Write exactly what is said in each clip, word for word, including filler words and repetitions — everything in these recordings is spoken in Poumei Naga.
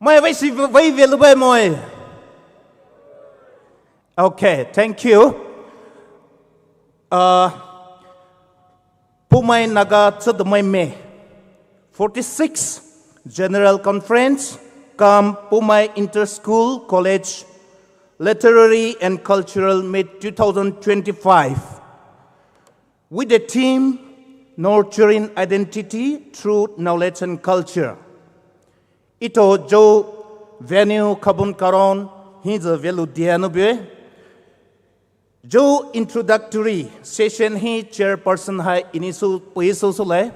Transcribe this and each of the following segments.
Mai vei si vei vei lu bai moi. Okay, thank you. Uh, Poumai Naga Tsüdomai Me, forty-six General Conference, cum Poumai Inter-School College Literary and Cultural Meet two thousand twenty-five, with the theme Nurturing Identity Through Knowledge and Culture. Ito jo venue khabun karon hi zü velu dia nu bue. Jo introductory session hi chairperson hai ini su pui su su le.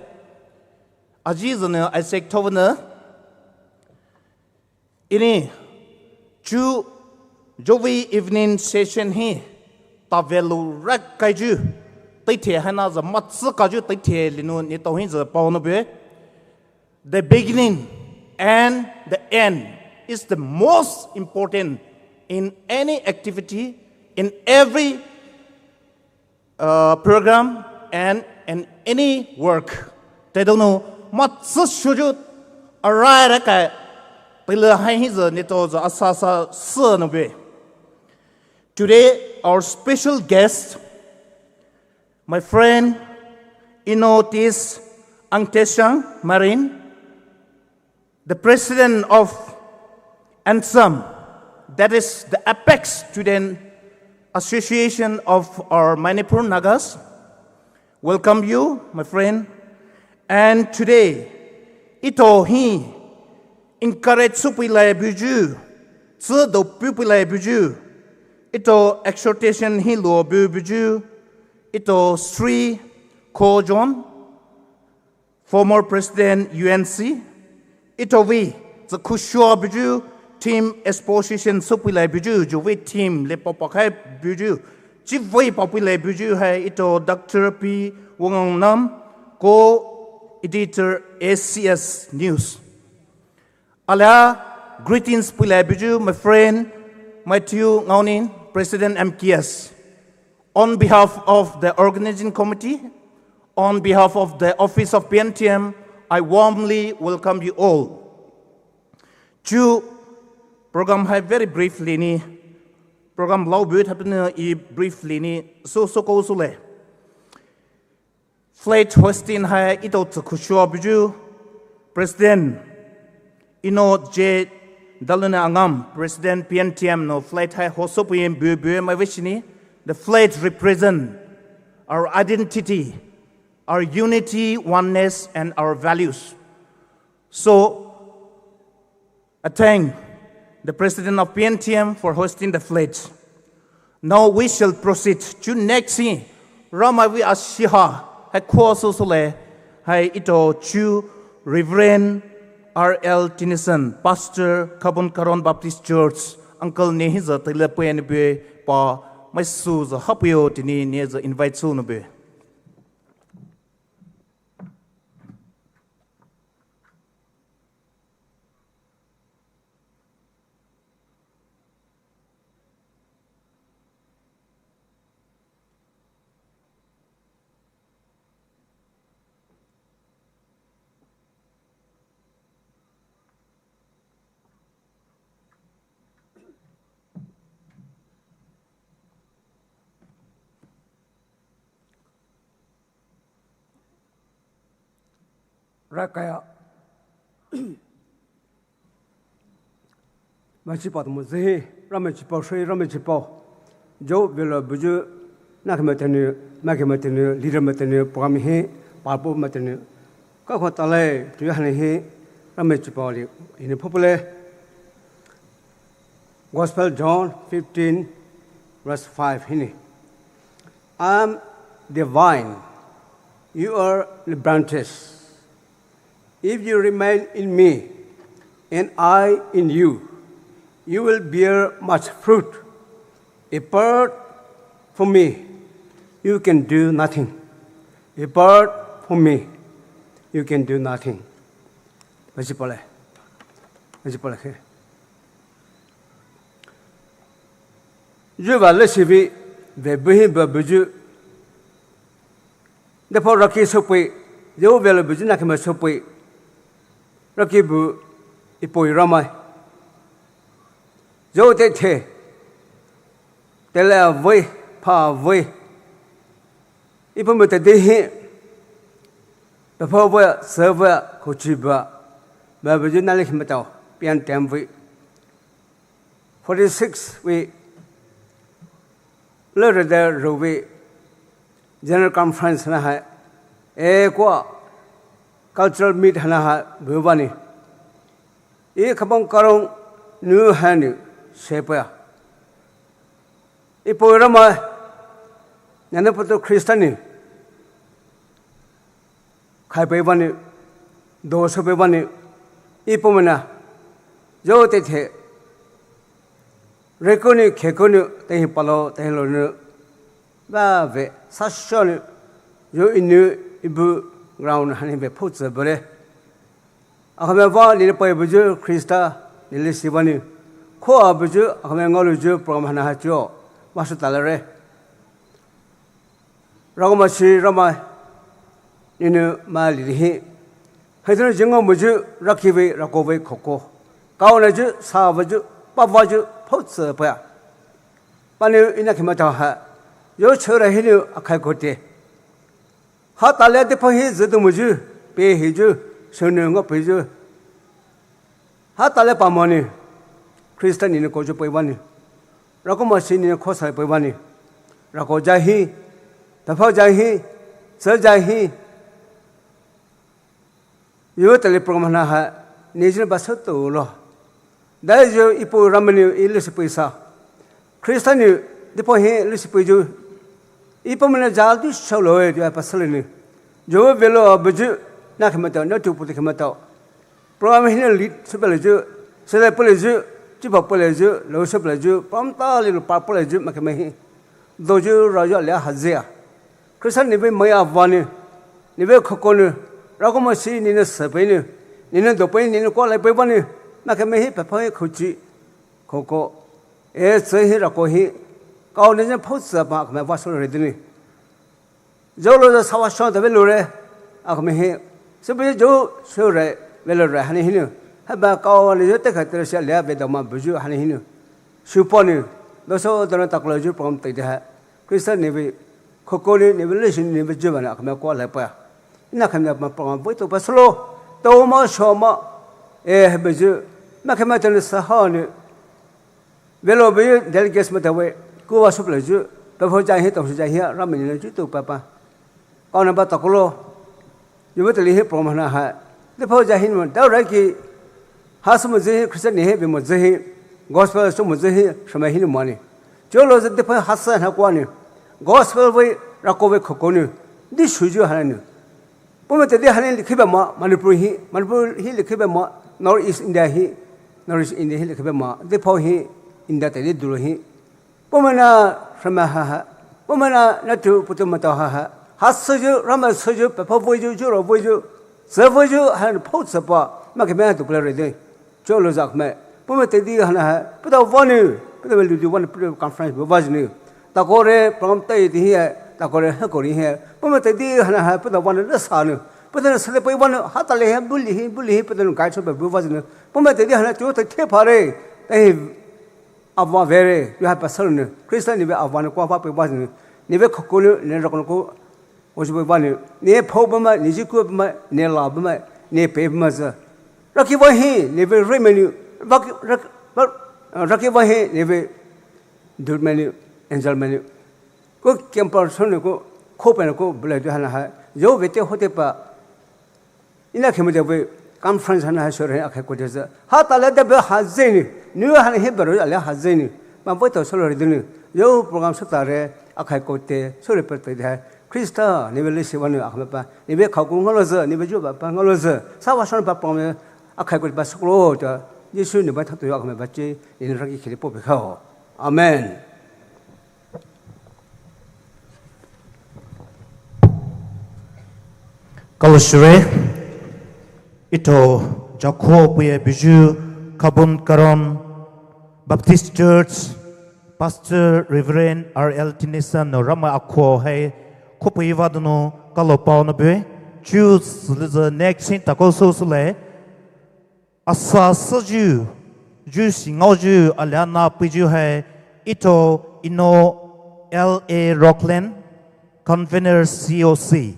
Aji zü ne Isaac Thovene. Ini chu jo vei evening session hi ta velu rak kai ju. Tai the hai na zü matsü ka ju tai the linu ni to hi zü pao nu bue. The beginning and the end is the most important in any activity, in every uh, program, and in any work. Te donu matsü shuju arai ra kai pila hai hi zü ni to zü asa sa sü nu be. Today, our special guest, my friend Inotis Angtesang Marin, the president of ANSAM, that is the Apex Student Association of our Manipur Nagas, welcome you, my friend. And today, ito hi encourage supui lai buju, tsü do pupui lai buju, ito exhortation hi lo bu buju, ito Sri Ko John, former president U N C, ito vei zü khushua buju, team exposition supui lai buju, ju vei team le papa khai buju, chi vei papui lai buju hai ito Doctor P Wongang Nam, co-editor A C S News. Alia greetings pui lai buju, my friend Matthew Ngaunin, president M K S. On behalf of the organizing committee, on behalf of the office of P N T M, I warmly welcome you all. Chu program hai very briefly ni, program lau bu thapne i briefly ni so so ko su le. Flag hoisting hai ito tsü khushua buju, President Ino J Dalune Angam, President P N T M no flag hai hoso puyen bu bu mai vishini. The flag represent our identity, our unity, oneness, and our values. So, I thank the president of P N T M for hosting the flag. Now we shall proceed to next thing. Ramai vei ashiha hai khuo so so le hai ito chu Reverend R L Tinison, Pastor Khabun Karon Baptist Church, uncle ne hi zü tele pui ani bue pa mai su zü hapuyo tini ne zü invite su nu bue. Rakaya. Machi pat mo zehi, Ramai chipao shei, Ramai chipao. Jo velo buju, na kama tenu, ma kama tenu, leader ma tenu, program hi, papo ma tenu. Ka kho talai, tu hani hi, Ramai chipao li, ini popule. Gospel John fifteen, verse five hini. I am the vine, you are the branches. If you remain in me, and I in you, you will bear much fruit. Apart from me, you can do nothing. Apart from me, you can do nothing. Machi pole. Machi pole khe. Ju va le sivi ve buhi ba buju. Depo raki sopui, ju ve le buju na kema sopui. Raki bu ipoi Ramai. Zhou teithe, teile vei, pha vei. Ipuo mü teidei hi, pepha vei, se vei, kouchi vei. Ba buyu nali himaitao, pian tem vei. Forty-six vei, le rede ro vei, General Conference na hai, e kwa, cultural meet hana hai, bu vani. I khabang karong nu hanu sepa. Ipuo Ramai, nana putu Christian ni. Khai pei vani, do so pei vani, ipuo mena, zhou teithe, rekoni, khekoni, tehi palo, tehi lonu, ba ve, sashoni, zhou inu, ibu, ground hani ve, putse bere. Akhame va, ni pei buyu, Christa, ni lesi vani, khoa buyu, akhame ngaoluyu, program hana hachuo, masu talare. Rakomashi Ramai, ninu mali hi. Haitunu jingo muju, rakivi, rakovi, khoko. Kaonayu, savayu, pavayu, putse paya. Pani ina kimatao ha. Yo chura hinu akhai kote. Ha tale depo hi zidu muju, pe hiju, sunu ngo peju. Ha tale pamoni, Christian ni kojo pei vani. Rakomashi ni khosa pei vani. Rako jahi, tapa jahi, se jahi. Yo tale program na ha, ni jin ba so to lo. Dai yo ipuo Ramai ni i lesi pei sa. Christian ni depo hi lesi pei ju. Ipuo mena jal di so lo e, yo pa sele ni. Yo velo buyu, na kimatao, na tu putu kimatao. Program hina lead, supeleju, sele peleju, chipa peleju, lo supeleju, pamta lilo pa peleju, makeme hi. Doju, raju, le hazia. Christian ni ve maya vani, ni ve khokonu, rakomashi ni ne sepeni, ni ne dopeni, ni ne kwa le pe vani, makeme hi, pepa hi, khuchi, khoko. E, se hi, rako hi, kao ne jen putse pa, kame va so redini. Zhou lo zhou sawa shon ta velo re, akhame hi. Sepe zhou so re, velo re, hani hinu. Haba kao ni zhou teka tere sia lea ve dama buyu hani hinu. Suponi, doso dana taklo ju program teide ha. Christian ni ve, khokoni ni ve lesi ni ve ju bana akhame kwa le pa. Ina khame ma program ve to pa solo. To ma so ma. E, haba ju. Makeme tene sa hani. Velo buyu delegates mata ve, kuva supeleju, pepo jahi, tongsu jahi, Ramai ni ju tu papa. Kaona ba takolo, yo ve tali hi program na ha. Depo jahi mo, dau rai ki, ha sumo jehi, Christian ni hi, bimo jehi, gospel sumo jehi, shama hi ni mani. Cholo je depo hasa na kwani. Gospel ve, rako ve khokoni. Di suju hani. Puhmai teidei hani likhe ba ma, Manipur hi, Manipur hi likhe ba ma, North East India hi, North East India hi likhe ba ma, deipao hi, India teidei dulo hi. Puhmai na shama ha ha, puhmai na natu putu mata ha ha, ha seju, Ramai seju, pepa voiju, juro voiju, se voiju, hani pao sepa, makeme tu pula redei. Cholo zak me. Puhmai teidei hana ha. Puta vani. Puta vani, puta conference vajini. Takore program teidei hi. Takore hakori hi. Puhmai teidei hana ha. Puta vani le sani. Puta na sele pei vani. Hatale hi buli hi, buli hi. Puta na guide so pe vajini. Puhmai teidei hana tu te the pare. Tehi ava vere. You have a son. Christian ni ve ava ni kwa va pe vajini. Ni ve khokoni, ni rakon ko. Oji bui vani, ni pho bama, ni jiku bama, ni la bama, ni pe bama za. Raki vahi, ni ve re menu, raki, raki, raki vahi, ni ve dur menu, angel menu. Ko kempar sonu ko, ko pen ko, bela du hana ha. Yo vete hote pa. Ina khemede ve conference hana ha sore akhai kote za. Hatale de be ha zeni. Ni hana he bero ale ha zeni. Ma ve to solo re deni. Yo program sotare akhai kote sore pe te de. Christa, ni ve lesi vani akhame pa, ni ve khao ku ngalo ze, ni ve ju ba pa ngalo ze. Sa va son pa pang me, akhai ku pa suklo ta. Jisu ni ba thatu akhame ba che, ni raki khili po pe khao. Amen. Kalo shure, ito jakho puye biju Kabun Karon Baptist Church, Pastor Reverend R L Tinisa no Ramai akho hai, khopu iva dono kalo pao no bue, chu siliza next sin tako so sile, asa saju, Zhu singao zhu alia na peiyu hai etao Eno L A Rockland, convener C O C.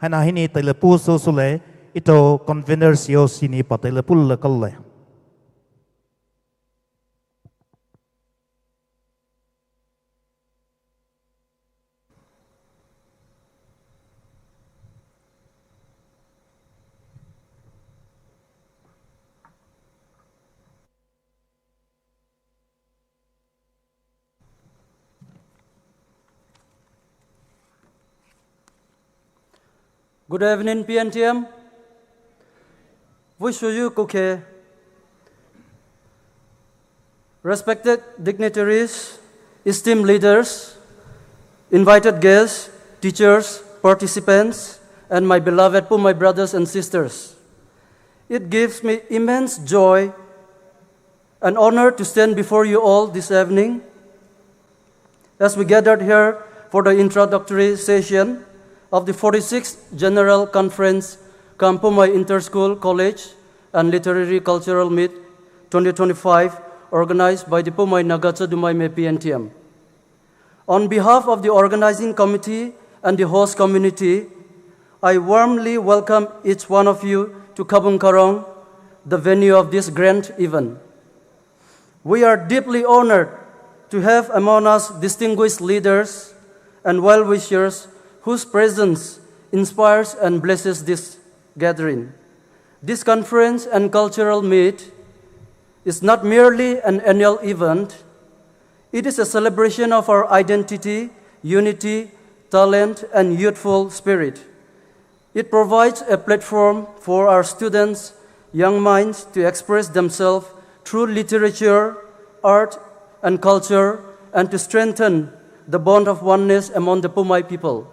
Haina hinou tailepu sü sülai, etao convener C O C nou pa tailepu le kalo lai. Good evening, P N T M. Vei souyu kukhe. Respected dignitaries, esteemed leaders, invited guests, teachers, participants, and my beloved Poumai brothers and sisters. It gives me immense joy and honor to stand before you all this evening as we gathered here for the introductory session of the forty-sixth General Conference cum Poumai Inter-School College and Literary Cultural Meet twenty twenty-five, organized by the Poumai Naga Chadomaime P N T M. On behalf of the organizing committee and the host community, I warmly welcome each one of you to Kabung Karong, the venue of this grand event. We are deeply honored to have among us distinguished leaders and well-wishers whose presence inspires and blesses this gathering. This conference and cultural meet is not merely an annual event, it is a celebration of our identity, unity, talent, and youthful spirit. It provides a platform for our students, young minds to express themselves through literature, art, and culture, and to strengthen the bond of oneness among the Poumai people.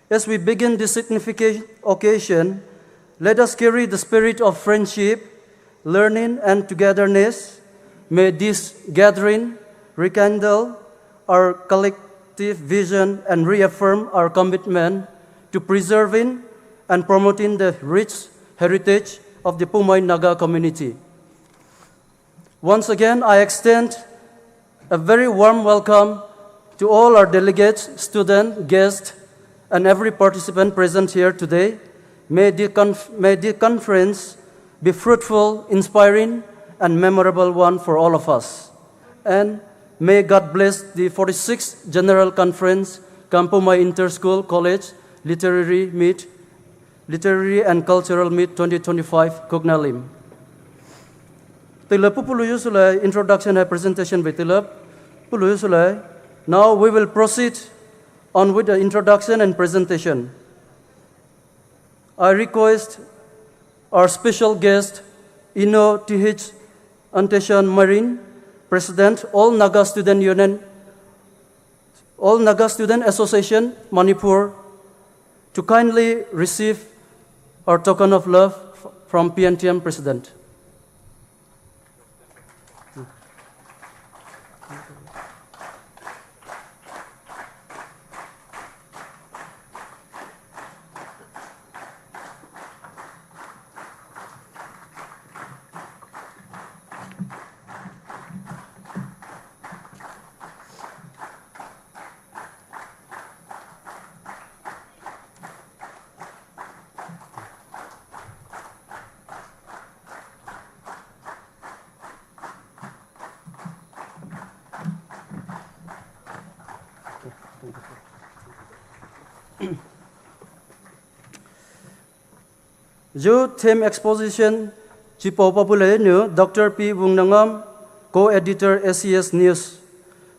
As we begin this significant occasion, let us carry the spirit of friendship, learning, and togetherness. May this gathering rekindle our collective vision and reaffirm our commitment to preserving and promoting the rich heritage of the Poumai Naga community. Once again, I extend a very warm welcome to all our delegates, students, guests, and every participant present here today. May the conf-, may the conference be fruitful, inspiring, and memorable one for all of us. And may God bless the forty-sixth General Conference, cum Poumai Inter-School College Literary Meet, Literary and Cultural Meet twenty twenty-five, Kuknalim. Tailepu pulu yu sülai introduction hai presentation vei tailepu pulu yu sülai. Now we will proceed on with the introduction and presentation. I request our special guest, Eno T H Anteshan Marin, President, All Naga Student Union, All Naga Student Association, Manipur, to kindly receive our token of love f-, from P N T M President. Zhu theme exposition chipao papulai nou Doctor P Wungnangam, co-editor S C S News,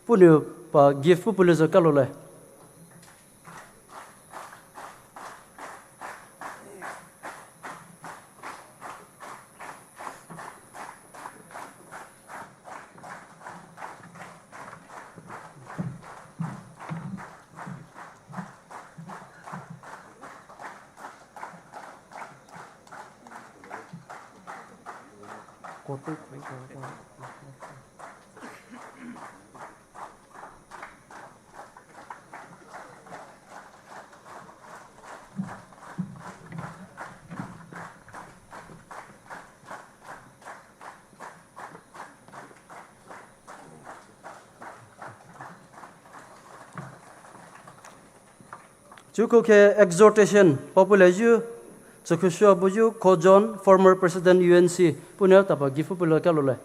puhnou pa gift pupulai zü kalolai. Chukoukhe exhortation paopulaiyu, Tsokhushuabuyu Kho John, former president U N C, puhnou tapa gift pulo kaloulai.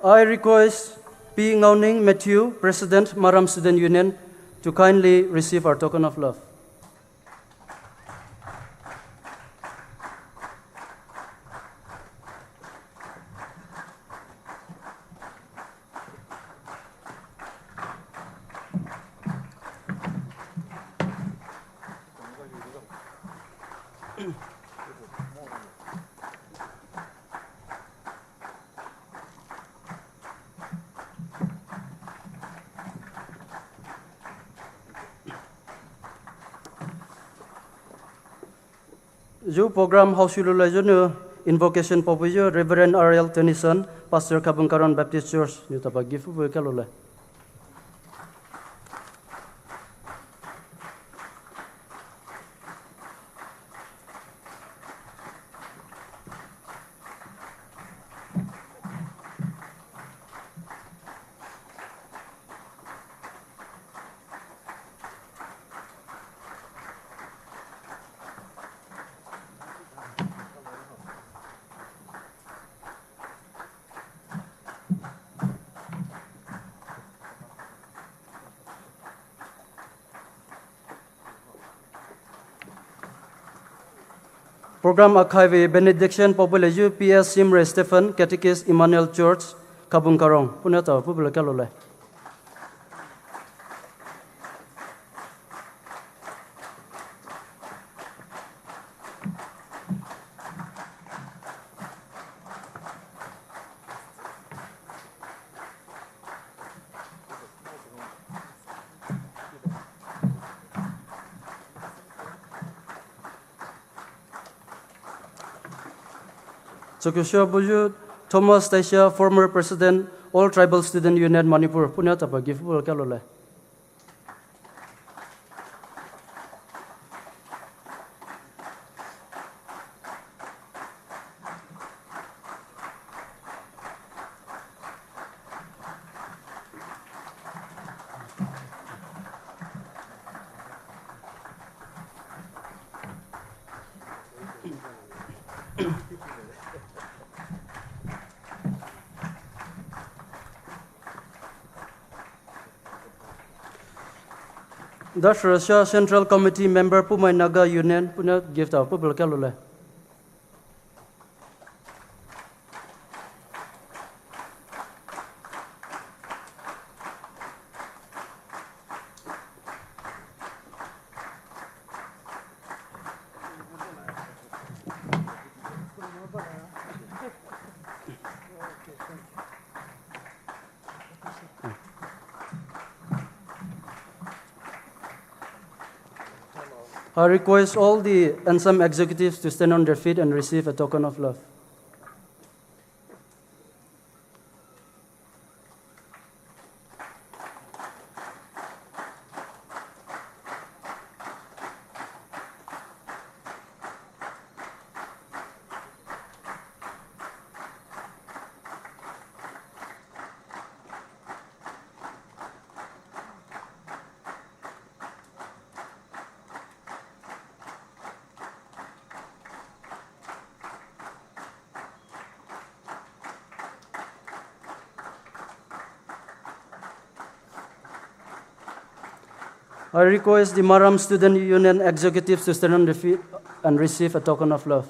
I request P Ngaoning Matthew, President, Maram Student Union, to kindly receive our token of love. Yu program haoshi loulai yu nou invocation paobuyu Reverend R L Tennyson, Pastor Kabung Karong Baptist Church, nou tapa gift pulo kaloulai. Program akhai vei benediction paopulaiyu P S Simre Stephen, Catechist, Emmanuel Church, Kabung Karong, puhnou tapa pulo kaloulai. Tsokhushuabuyu Thomas Taisha, former president, All Tribal Student Union Manipur, puhnou tapa gift pulo kaloulai. Dasha Central Committee member Poumai Naga Union puhnou gift tapa pulo kaloulai. I request all the N S M executives to stand on their feet and receive a token of love. I request the Maram Student Union executives to stand on the feet and receive a token of love.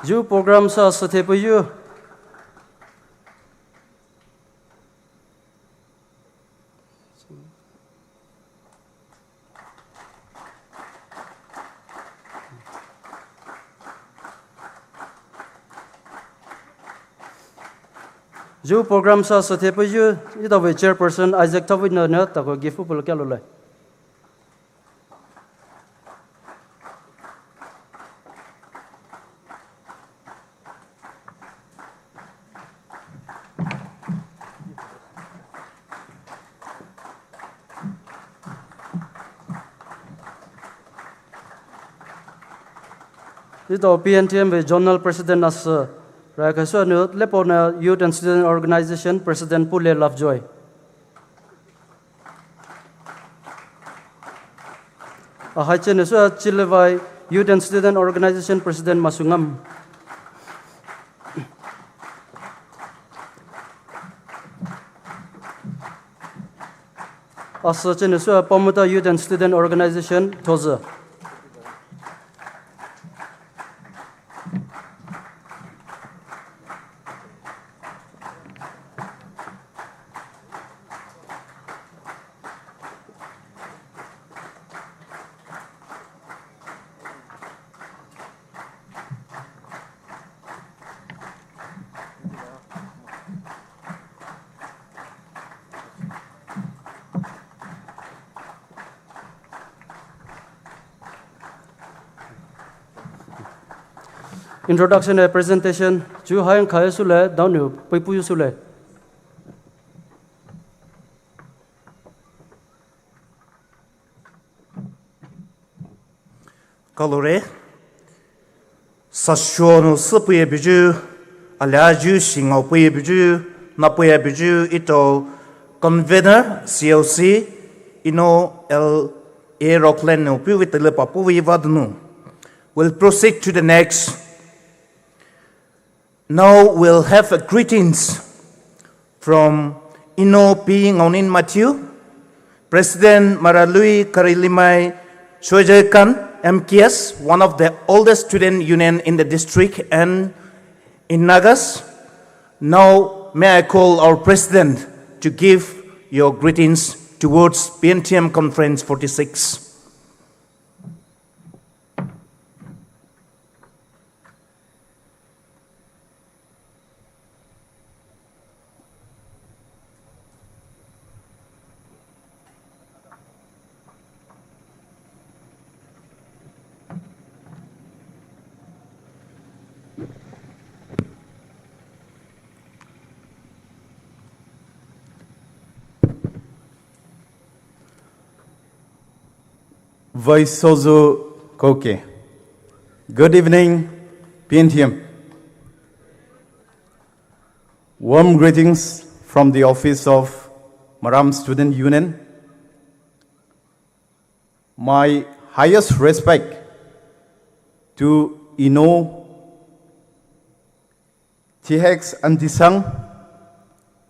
Zhu program sa süthai peiyu. Zhu program sa süthai peiyu, ita vei chairperson Isaac Tawit na na tako gift pulo kya lulai. Ito P N T M vei Zonal President asü, rai kasu anu lepo na Youth and Student Organization President Pule Lovejoy. Ahai chene sua Chilevai Youth and Student Organization President Masungam. Asü chene sua Pamuta Youth and Student Organization Thozu. Introduction and presentation, chu hai khai sule, down you, peipu sule. Kalore, sashono süpuye biju, alaju singao puye biju, napuye biju ito convener C O C, ino L A Rockland no piwi tele papu wi vadunu. We'll proceed to the next. Now we'll have a greetings from Ino P Ngaunin Matthew, President Maralui Karilimai Shojakan, M K S, one of the oldest student union in the district and in Nagas. Now may I call our President to give your greetings towards P N T M Conference forty-six. Vice Sozo Koke. Good evening, P N T M. Warm greetings from the office of Maram Student Union. My highest respect to Ino T X Antisang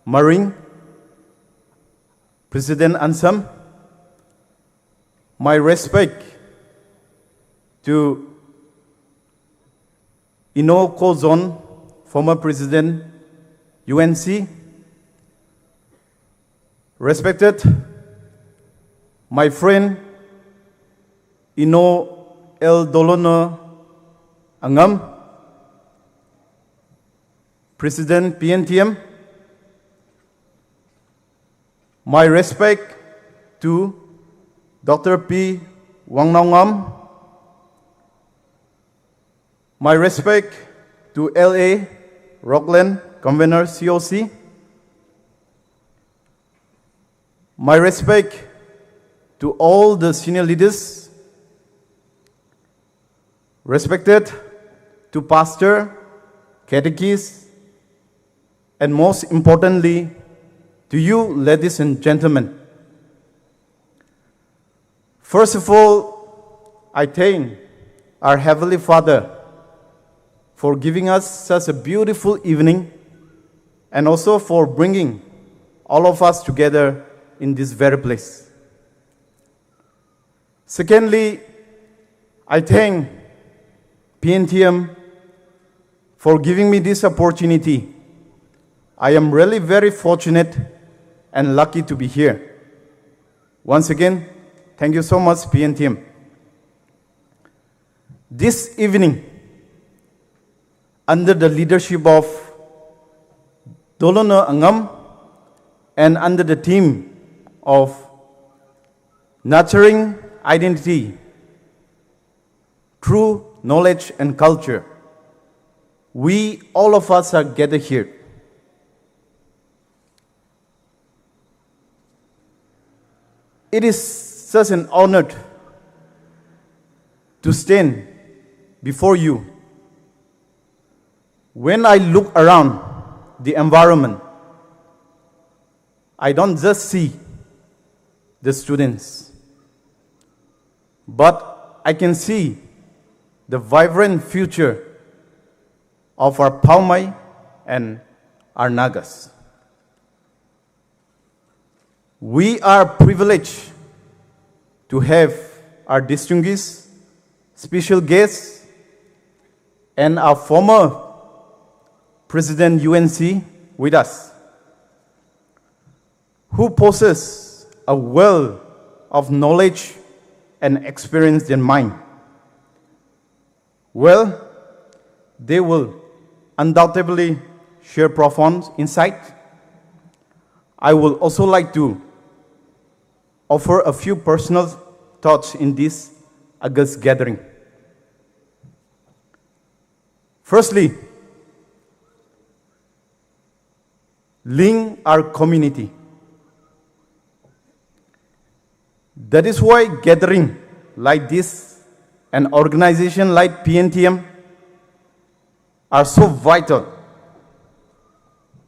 Maring, President Ansam. My respect to Ino Kozon, former President U N C. Respected my friend Ino L Dolono Angam, President P N T M. My respect to Doctor P Wangnaungam. My respect to L A Rockland, Convener C O C. My respect to all the senior leaders. Respected to pastor, catechist, and most importantly, to you, ladies and gentlemen. First of all, I thank our Heavenly Father for giving us such a beautiful evening and also for bringing all of us together in this very place. Secondly, I thank P N T M, for giving me this opportunity. I am really very fortunate and lucky to be here. Once again, thank you so much, P N T M. This evening, under the leadership of Dolono Angam and under the theme of nurturing identity through knowledge and culture, we all of us are gathered here. It is such an honor to stand before you. When I look around the environment, I don't just see the students, but I can see the vibrant future of our Poumai and our Nagas. We are privileged to have our distinguished special guest and our former President U N C with us, who possess a wealth of knowledge and experience than mine. Well, they will undoubtedly share profound insight. I would also like to offer a few personal thoughts in this august gathering. Firstly, link our community. That is why gathering like this and organization like P N T M are so vital.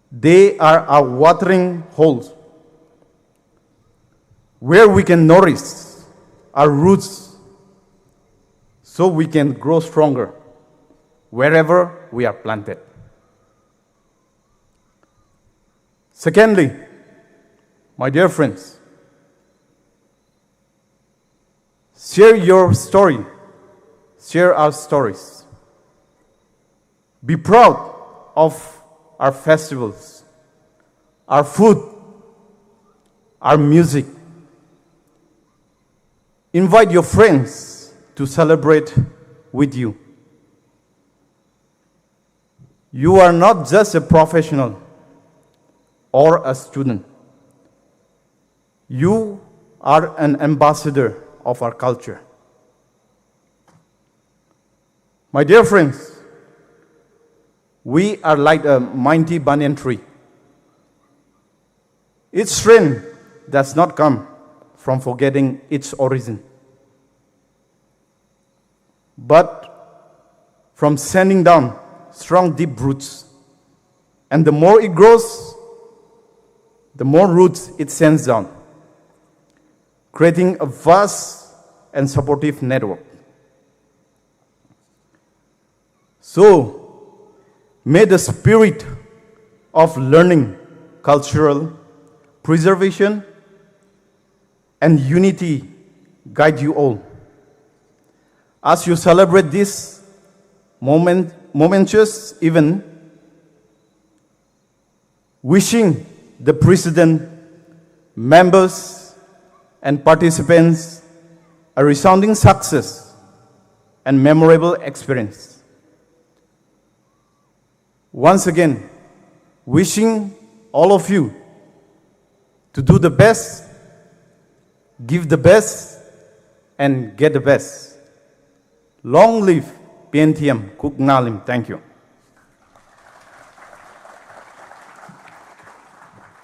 They are our watering holes where we can nourish our roots so we can grow stronger wherever we are planted. Secondly, my dear friends, share your story, share our stories. Be proud of our festivals, our food, our music. Invite your friends to celebrate with you. You are not just a professional or a student. You are an ambassador of our culture. My dear friends, we are like a mighty banyan tree. Its strength does not come from forgetting its origin, but from sending down strong deep roots. And the more it grows, the more roots it sends down, creating a vast and supportive network. So, may the spirit of learning, cultural preservation, and unity guide you all as you celebrate this moment, momentous event. Wishing the president, members, and participants a resounding success and memorable experience. Once again, wishing all of you to do the best, give the best, and get the best. Long live P N T M Kuknalim. Thank you.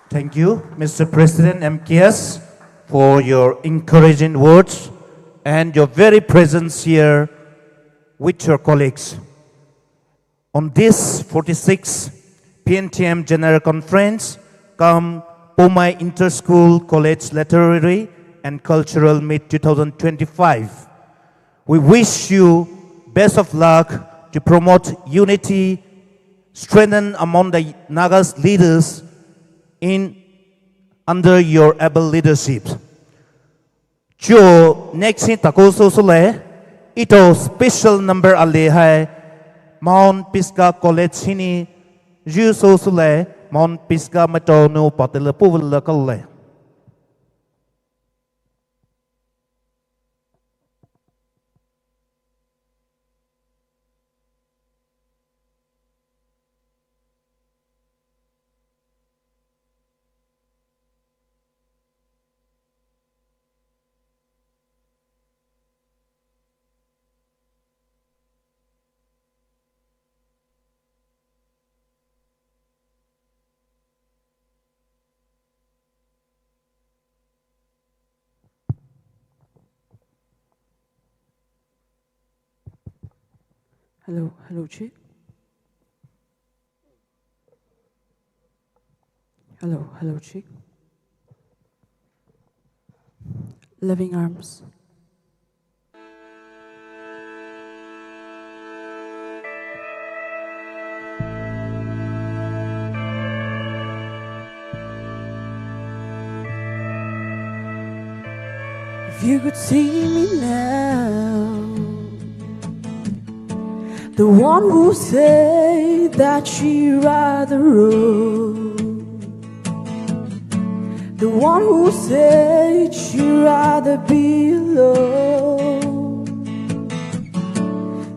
Thank you, Mister President M K S, for your encouraging words and your very presence here with your colleagues. On this forty-sixth P N T M General Conference cum Poumai Inter-School College Literary and Cultural Meet two thousand twenty-five, we wish you best of luck to promote unity, strengthen among the Nagas leaders in under your able leadership. Chuo next hi takou sü sülai, Etao special number ali hai Mount Pisgah College hinou zhu sou soulai, Mount Pisgah maitao nou patele puvela kale. Hello, hello, check. Hello, hello, check. Loving arms. If you could see me now, the one who said that she rather run, the one who said she rather be alone.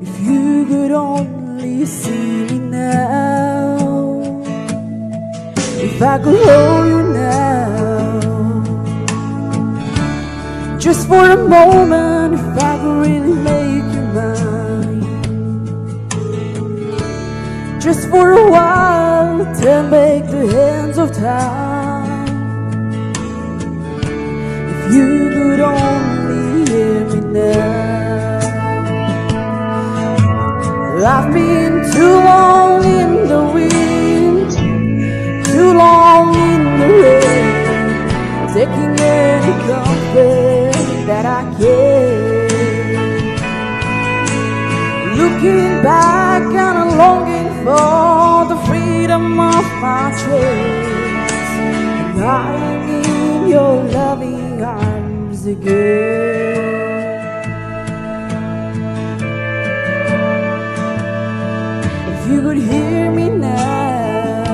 If you could only see me now, if I could hold you now, just for a moment, if I could really make you mine, just for a while, turn back the hands of time. If you could only hear me now. I've been too long in the wind, too long in the rain, taking any comfort that I can. Looking back and a longing for the freedom of my choice, lying in your loving arms again. If you could hear me now,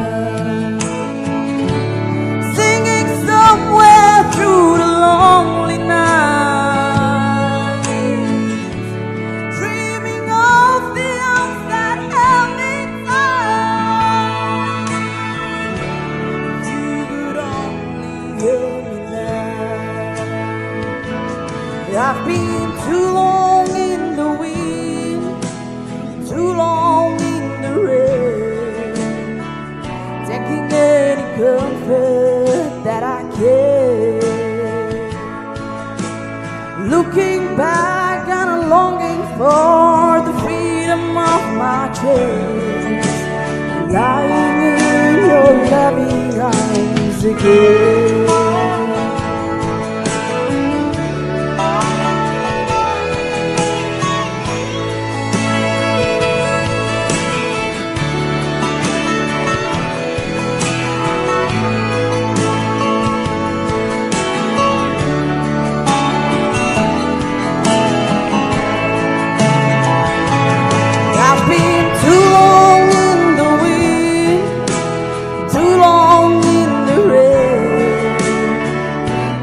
singing somewhere through the lonely night, dreaming of the arms that held me tight. If you could only hear me now. I've been too long in the wind, too long in the rain, taking any comfort that I can. Looking back and a longing for the freedom of my choice, lying in your loving arms again. I've been too long in the wind, too long in the rain,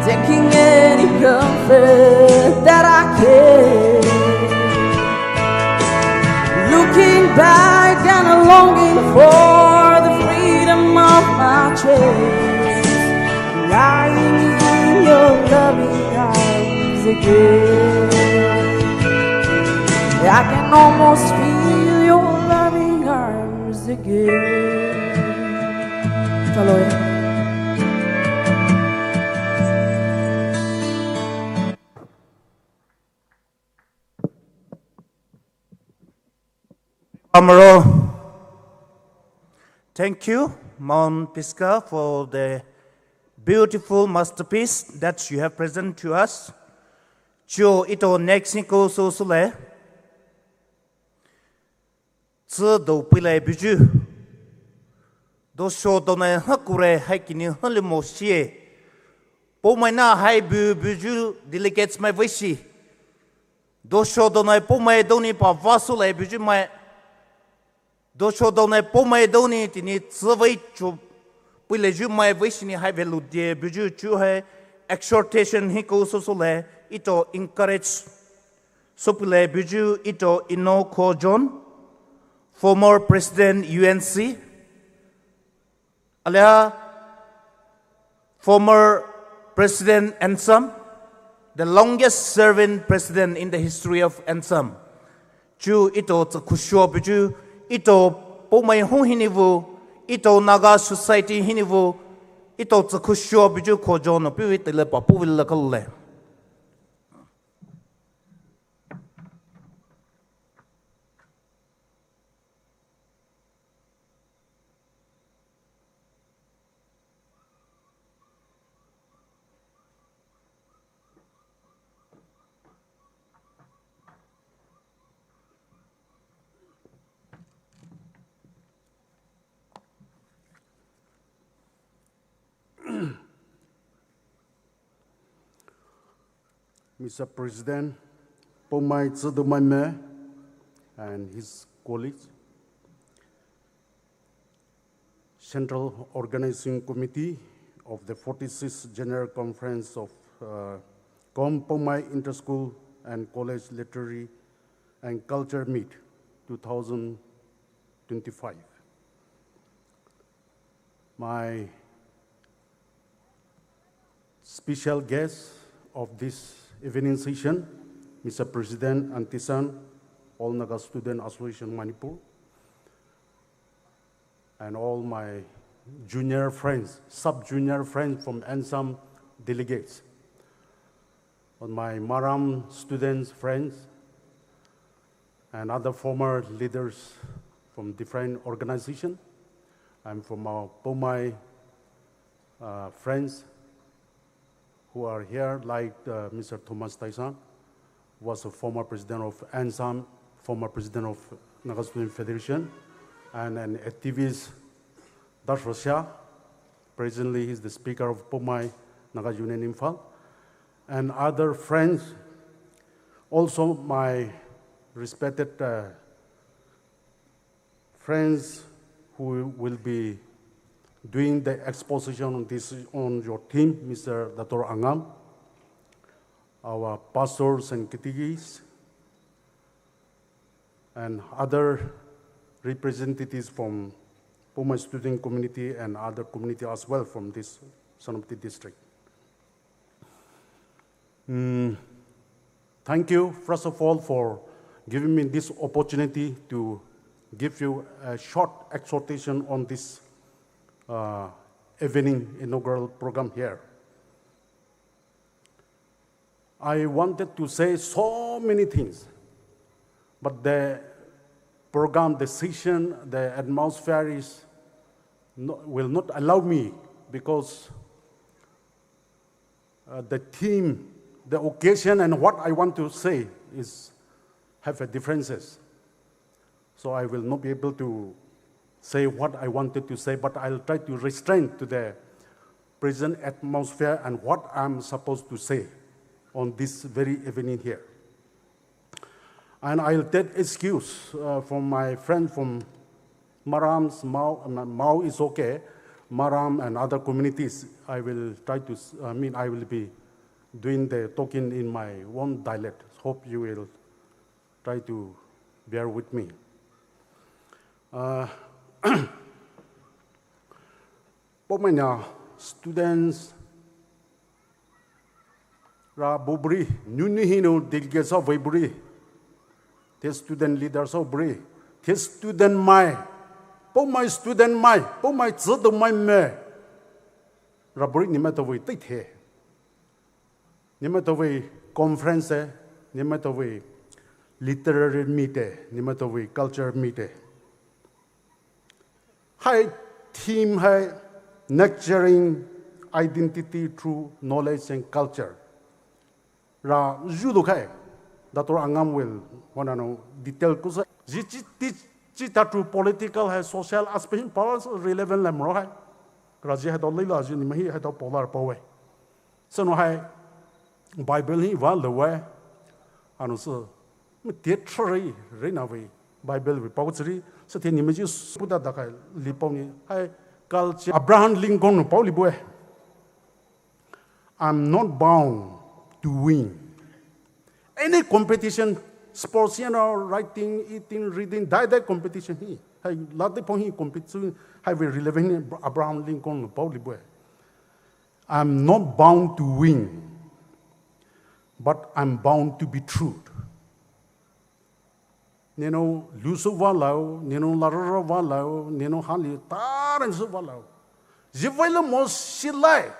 taking any comfort that I can. Looking back and a longing for the freedom of my choice, lying in your loving arms again. I can almost feel your loving arms again. Chalo. Amaro. Thank you, Mount Pisgah, for the beautiful masterpiece that you have presented to us. Chuo etao next ni kou sou soulai. Tsü dou pei lai buyu. Dou sho dou nai ha kure hai kini ha le mo shie. Poumai na hai bu buyu delegates mai vei shi. Dosho donai Poumai dou nou pa vah soulai buyu mai. Dosho donai Poumai dou nou tini tsüvei chu puilai yu mai vei shini hai vei ludi buyu chu hai exhortation hi kou sou soulai, etao encourage sou puilai buyu etao Eno Ko John, former president U N C, alia former president ANSAM, the longest serving president in the history of ANSAM. Chu etao tsükhoushua buyu, etao Poumai hung hinou vei, etao Naga society hinou vei, etao tsükhoushua buyu Ko John nou puhvei teile pa puhvei la kaloulai. Mister President, Poumai Tsüdomai Me and his colleagues, Central Organizing Committee of the forty-sixth General Conference of uh, Com Poumai Inter-School and College Literary and Culture Meet two thousand twenty-five. My special guest of this evening session, Mister President Antisan, All Naga Student Association Manipur, and all my junior friends, sub-junior friends from ANSAM delegates, all my Maram students, friends, and other former leaders from different organizations. I'm from our Poumai uh, friends who are here, like uh, Mister Thomas Taisan, was a former president of ANSAM, former president of Naga Student Federation, and an activist, Dash Russia. Presently, he's the speaker of Poumai Naga Union Imphal, and other friends. Also, my respected uh, friends who will be doing the exposition on this on your team, Mister Dator Angam, our pastors and catechists, and other representatives from Poumai student community and other community as well from this Senapati district. Mm, thank you, first of all, for giving me this opportunity to give you a short exhortation on this uh, evening inaugural program here. I wanted to say so many things, but the program, the session, the atmosphere is no, will not allow me because uh, the theme, the occasion, and what I want to say is have a differences. So I will not be able to say what I wanted to say, but I'll try to restrain to the present atmosphere and what I'm supposed to say on this very evening here. And I'll take excuse uh, from my friend from Maram's Mao. Uh, Mao is okay. Maram and other communities, I will try to, I mean, I will be doing the talking in my own dialect. Hope you will try to bear with me. Uh, Poumai na students ra bubri, nunu hinu dilge sa vei bri, the student leader sa bri, the student mai, Poumai student mai, Poumai tsüdomai me, ra bri ni me to vei tei the. Ni me to vei conference, ni me to vei literary meet, ni me to vei culture meet. Hai theme hai nurturing identity through knowledge and culture. Ra judo khai, Doctor Angam will wanano detail kusa. Ji chi ti chi ta through political hai social aspect hin power relevant lam ro hai. Ra ji hai to lila ji ni mahi hai to polar power. Sano hai Bible hi va lo wai. Ano sü, mi te chari, rina vei, Bible vei pao tsiri, sü te ni meji puta dakai li pao ni, hai culture, Abraham Lincoln pao li bue. I'm not bound to win. Any competition, sports, you know, writing, eating, reading, dai dai competition hi. Hai lati pao hi competition, hai vei relevant Abraham Lincoln pao li bue. I'm not bound to win, but I'm bound to be true. Nino lusu valao, nino larara valao, nino hali taran su valao. Ji vei le mo silai.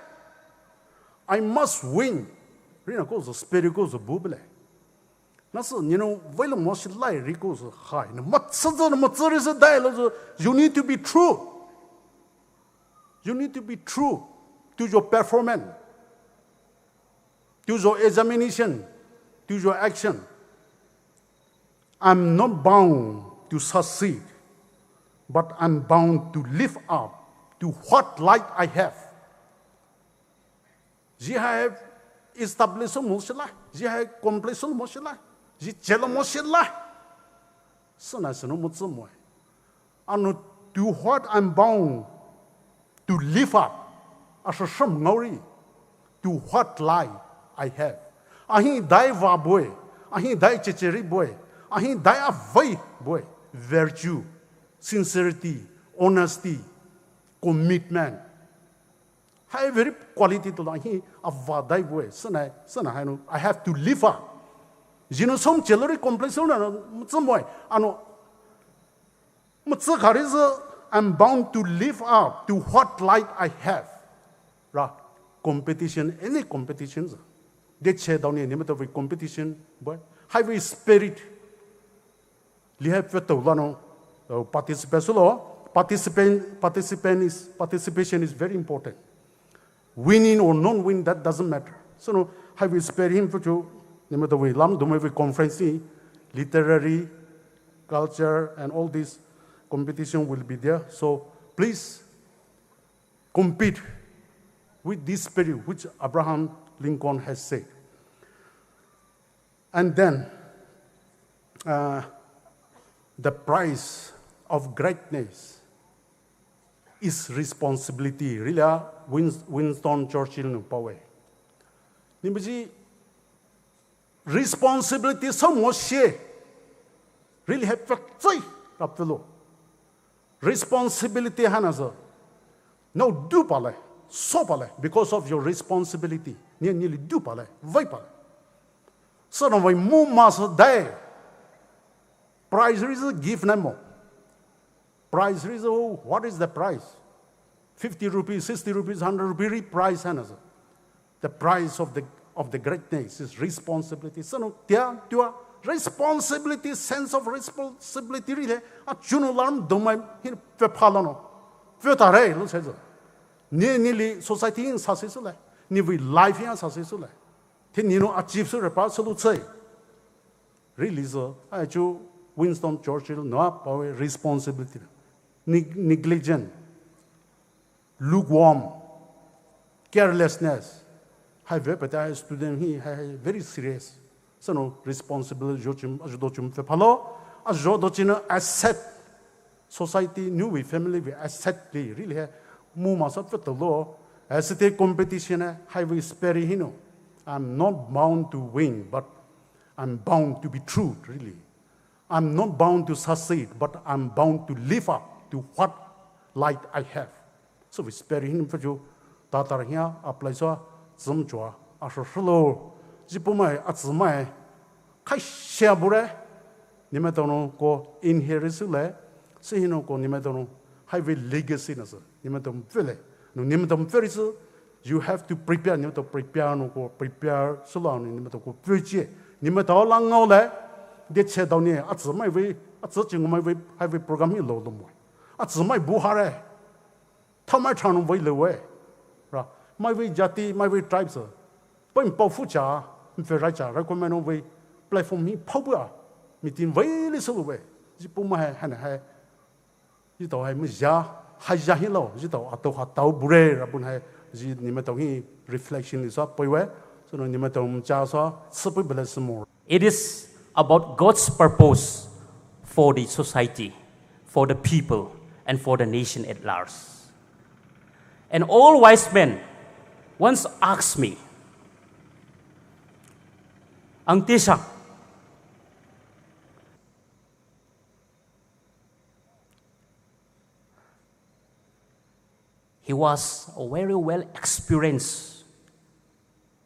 I must win. Rina ko zo spirit ko zo bubele. Na sü nino vei le mo silai ri ko zo hai. Na mo tsü zo, na mo tsü ri sü dai lo zo. You need to be true. You need to be true to your performance, to your examination, to your action. I'm not bound to succeed, but I'm bound to live up to what light I have. Ji hai establish mo silai, ji hai complete mo silai, ji chelo mo silai. Sü na sü no mo tsü mo. Ano to what I'm bound to live up. A sü shem ngaori. To what light I have. Ahi dai va bue. Ahi dai checheri bue. Ahi dai avei bue. Virtue, sincerity, honesty, commitment. Hai very quality to la hi ava dai bue. Sü na, sü na hai no. I have to live up. Jino som chelori complex na mo tsü mo. Ano mo tsü khari sü, I'm bound to live up to what light I have. Ra competition, any competition. De che dao ni, ni mo to competition bue. Hai vei spirit. Li hai pfü tao la no, uh, participate sü lo, participant, participant is, participation is very important. Winning or non-win, that doesn't matter. So no, hai vei spirit hi pfü chu, ni mo to vei lam, do mo vei conference ni, literary, culture, and all this competition will be there. So please compete with this spirit which Abraham Lincoln has said. And then, uh, the price of greatness is responsibility. Really, uh, Win-, Winston Churchill no pawe. Ni meji responsibility sü mo sie. Really have fact say, rap lo. Responsibility hana sü. No, do pale, so pale, because of your responsibility. Ni, ni li do pale, vei pale. Sü na vei mo ma sü dai. Prize ri sü gift na mo. Prize ri sü, oh, what is the prize? Fifty rupees, sixty rupees, hundred rupee ri prize hana sü. The price of the, of the greatness is responsibility. Sü no tia, tua, responsibility, sense of responsibility ri le, a chuno lam do mai, hi pfü pha lo no. Pfü ta re, lo se zo. Ni, ni li society in sa se su le. Ni vei life in sa se su le. Te ni no achieve su re pa su lu tsei. Really so, ai chu Winston Churchill no a pawe responsibility. Neg-, negligent, lukewarm, carelessness. Hai ve pete hai student hi hai, hai very serious. Sü no responsible jo chim, a jo do chim fe phalo, a jo do chim asset. Society, ni vei family vei asset li, really hai. Mo ma sa fe to lo, as the competition hai, hai vei spirit hi no. I'm not bound to win, but I'm bound to be true, really. I'm not bound to succeed, but I'm bound to live up to what light I have. So vei spirit hi no fe jo, ta ta hia, apply so, zim jo, a shu shu lo, ji pu mai, a zi mai, kai shia bu re, ni me to no ko inherit su le, si hi no ko ni me to no, hai vei legacy na sü, ni me to pfü le, no ni me to pfü ri sü, you have to prepare, ni me to prepare no ko, prepare su la no, ni me to ko pfü ji, ni me to la ngao le, de che dao ni, a zi mai vei, a zi ching mai vei, hai vei program hi lo lo mo. A zi mai bu ha re, tha mai tha no vei le we, ra, mai vei jati, mai vei tribes, Poi mpau fu cha, mfe rai cha, recommend o vei platform hi phau bua, meeting vei li sulu vei. Ji pu ma hai, hai na hai. Ji tau hai mi ja, hai ja hi lo, ji tau a tau ha tau bure, ra bun hai, ji ni me tau hi reflection li sa poi vei. So no ni me tau mcha sa, si poi bele si mo. It is about God's purpose for the society, for the people, and for the nation at large. And all wise men once asked me, Aunty Sang, he was a very well experienced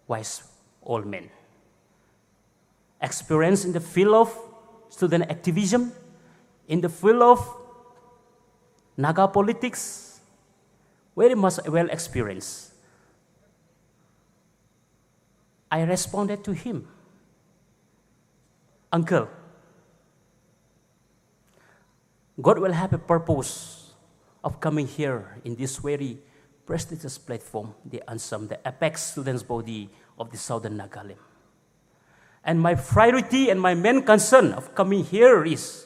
wise old man. Experienced in the field of student activism, in the field of Naga politics, very much well experienced. I responded to him, Uncle, God will have a purpose of coming here in this very prestigious platform, the ANSAM, the apex students body of the Southern Nagalim. And my priority and my main concern of coming here is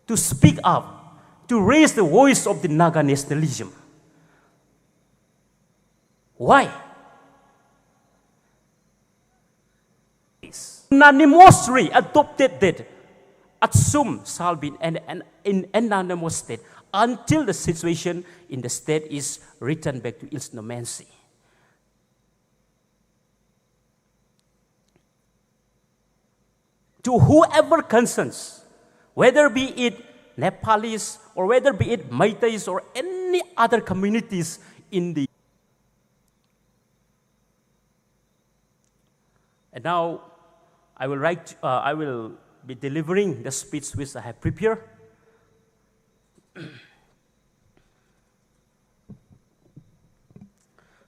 to speak up, to raise the voice of the Naga nationalism. Why? Unanimously adopted that ATSUM shall be an, an, an unanimous state until the situation in the state is returned back to its normalcy. To whoever concerns, whether be it Nepalese or whether be it Meiteis or any other communities in the And now, I will write, uh, I will be delivering the speech which I have prepared.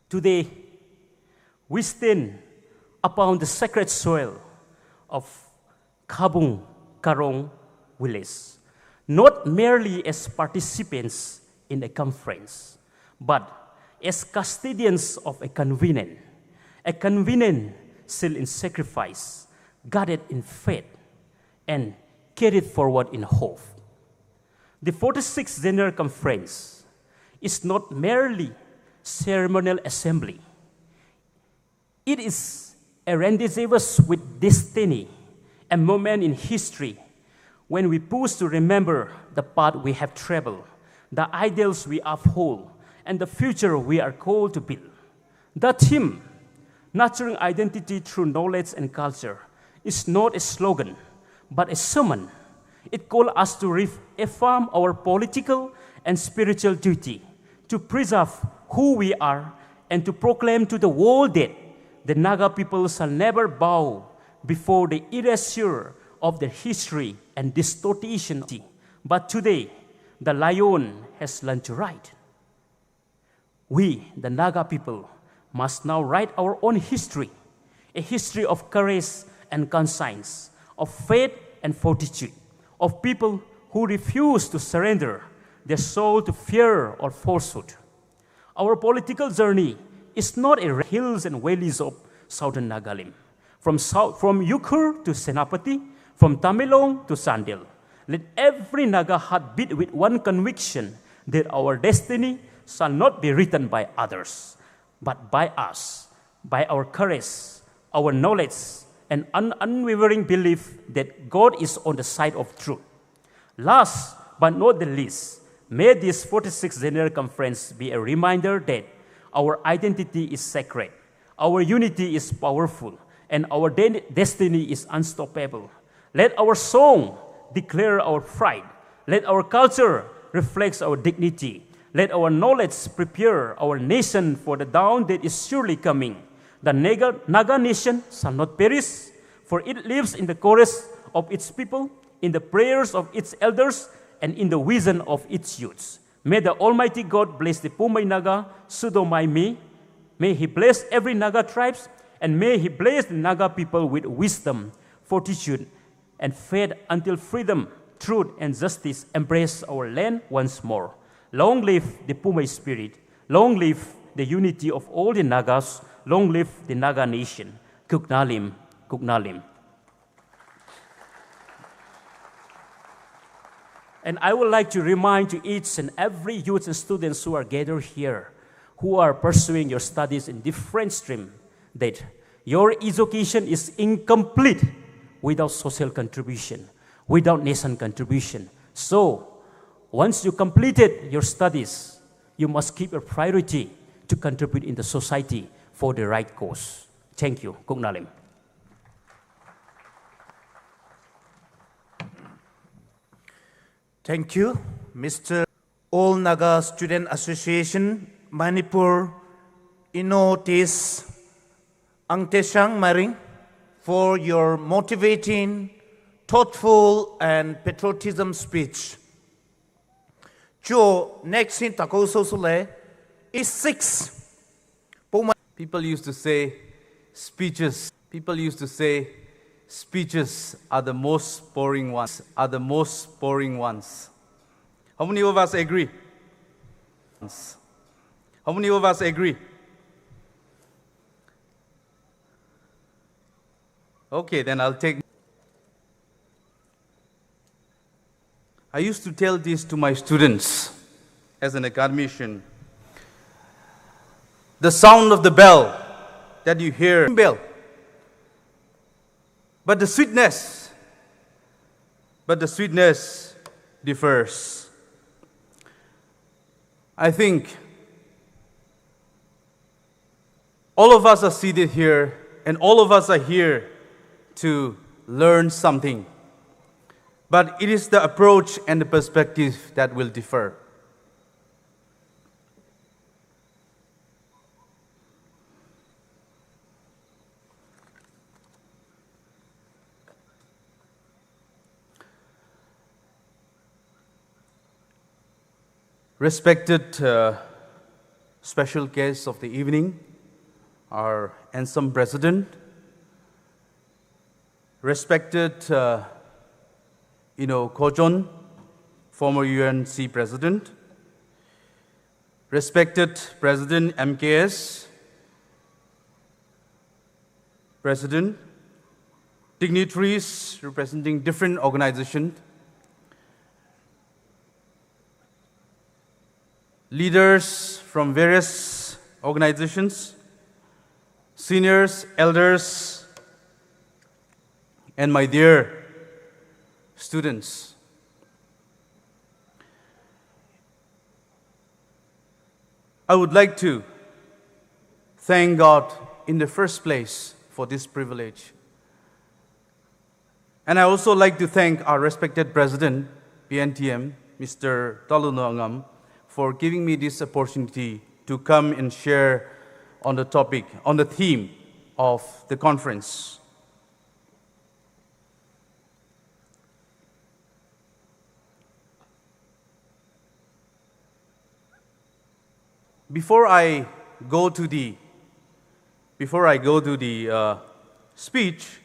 Today, we stand upon the sacred soil of Khabung Karong village, not merely as participants in a conference, but as custodians of a covenant, a covenant sealed in sacrifice, guarded in faith, and carried forward in hope. The forty-sixth General Conference is not merely ceremonial assembly. It is a rendezvous with destiny, a moment in history when we pause to remember the path we have traveled, the ideals we uphold, and the future we are called to build. The theme, Nurturing Identity Through Knowledge and Culture, is not a slogan, but a sermon. It calls us to reaffirm our political and spiritual duty to preserve who we are and to proclaim to the world that the Naga people shall never bow before the erasure of their history and distortion. But today, the lion has learned to ride. We, the Naga people, must now write our own history, a history of courage and conscience, of faith and fortitude, of people who refuse to surrender their soul to fear or falsehood. Our political journey is not a hills and valleys of Southern Nagalim. From, South, from Ukhrul to Senapati, from Tamenglong to Chandel, let every Naga heart beat with one conviction that our destiny shall not be written by others, but by us, by our courage, our knowledge, and an unwavering belief that God is on the side of truth. Last but not the least, may this forty-sixth General Conference be a reminder that our identity is sacred, our unity is powerful, and our de destiny is unstoppable. Let our song declare our pride. Let our culture reflect our dignity. Let our knowledge prepare our nation for the dawn that is surely coming. The Naga, Naga nation shall not perish, for it lives in the courage of its people, in the prayers of its elders, and in the vision of its youths. May the Almighty God bless the Poumai Naga, Sudomai Me. May He bless every Naga tribes, and may He bless the Naga people with wisdom, fortitude, and faith until freedom, truth, and justice embrace our land once more. Long live the Poumai spirit. Long live the unity of all the Nagas. Long live the Naga nation. Kuknalim, Kuknalim. And I would like to remind to each and every youth and students who are gathered here, who are pursuing your studies in different stream, that your education is incomplete without social contribution, without nation contribution. So, once you completed your studies, you must keep a priority to contribute in the society for the right cause. Thank you. Kuknalim. Thank you, Mister All Naga Student Association, Manipur, Inotis Angteshang Maring, for your motivating, thoughtful, and patriotism speech. Cho next in tako sosule is six. People used to say speeches. People used to say speeches are the most boring ones, are the most boring ones. How many of us agree? How many of us agree? Okay, then I'll take. I used to tell this to my students as an academician. The sound of the bell that you hear, bell, but the sweetness, but the sweetness differs. I think all of us are seated here, and all of us are here to learn something. But it is the approach and the perspective that will differ. Respected, uh, special guests of the evening, our handsome president, respected, uh, you know, Kojon, former U N C president, respected President M K S, President, dignitaries representing different organizations, leaders from various organizations, seniors, elders, and my dear students. I would like to thank God in the first place for this privilege. And I also like to thank our respected President, P N T M, Mister Taluno Angam, for giving me this opportunity to come and share on the topic, on the theme of the conference. Before I go to the, before I go to the, uh, speech,